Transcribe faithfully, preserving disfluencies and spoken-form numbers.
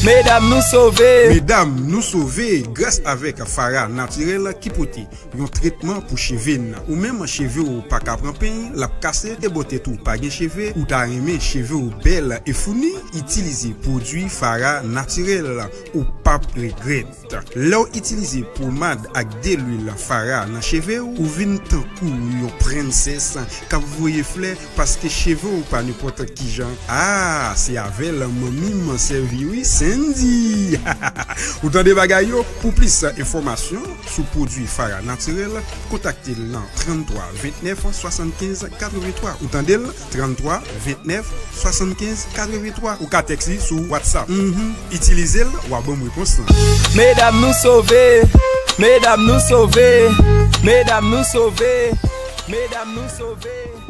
Medam, nou sove! Medam, nou sove gras avèk Fara Natirèl ki pote yon tretman pou cheve n. Ou menm, cheve w pa ka pran peny, l ap kase, e bò tèt ou pa gen cheve, ou ta renmen cheve w bèl e founi? Itilize pwodui Fara Natirèl, ou p ap regrèt. Lè w itilize pomad ak de lwil Fara nan cheve w, ou vin tankou yon prensès k ap voye flè, paske cheve w pa nenpòt kijan. Ah, se avè l manmi m sèvi wi, Sandy. Ou tande bagay yo? Pou plis enfòmasyon sou pwodui Fara Natirèl, kontakte l nan tranntrwa ventnèf swasannkenz katrevenntwa. Ou tande l? Tranntrwa ventnèf swasannkenz katrevenntwa. Ou ka tèks li sou WhatsApp. Mhm. Itilize l, w a ban m repons lan. Medam, nou sove! Medam, nou sove! Medam, nou sove! Medam, nou sove!